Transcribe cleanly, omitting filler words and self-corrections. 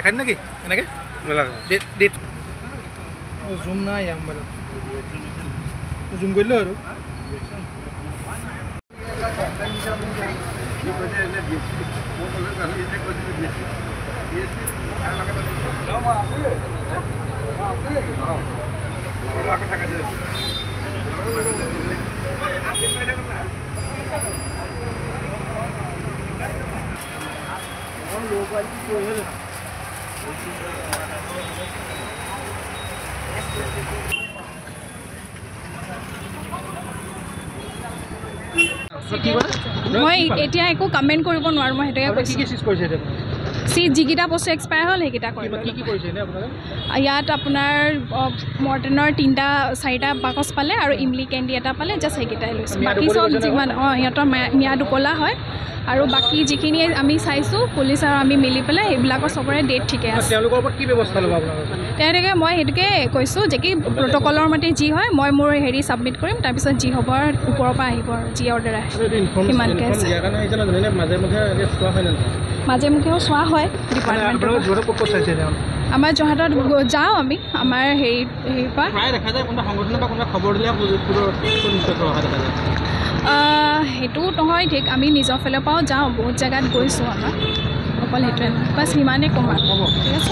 দেখাই নেকি এনেকৈ ডেট জুম নাই ইয়াৰ মোবাইলত জুম কৰিলোঁ আৰু মই এতিয়া একো কমেণ্ট কৰিব নোৱাৰোঁ, মই সেইটোকে কৈছোঁ। চি যিকেইটা বস্তু এক্সপায়াৰ হ'ল সেইকেইটা কৰিব। ইয়াত আপোনাৰ মৰ্টনৰ 3-4টা বাকচ পালে আৰু ইমলি কেণ্ডি এটা পালে, জাষ্ট সেইকেইটাই লৈছোঁ। বাকী চব যিমান সিহঁতৰ ম্যাদ উকলা হয় আৰু বাকী যিখিনি আমি চাইছোঁ পুলিচ আৰু আমি মিলি পেলাই সেইবিলাকৰ চবৰে ডেট ঠিকে আছে। তেওঁলোকে মই সেইটোকে কৈছোঁ যে কি প্ৰট'কলৰ মতে যি হয় মই মোৰ হেৰি ছাবমিট কৰিম, তাৰপিছত যি হ'ব ওপৰৰ পৰা আহিব আৰু যি অৰ্ডাৰ আহে সিমানকৈ আছে। মাজে মুখেও চোৱা হয় ডিপাৰ্টমেণ্টৰ। আমাৰ যোৰহাটত যাওঁ আমি, আমাৰ হেৰিৰ পৰা সেইটো নহয় ঠিক, আমি নিজৰ ফালৰ পৰাও যাওঁ, বহুত জেগাত গৈছোঁ। আমাৰ অকল সেইটোৱে নহয়, বাছ সিমানেই ক'ম আৰু। ঠিক আছে।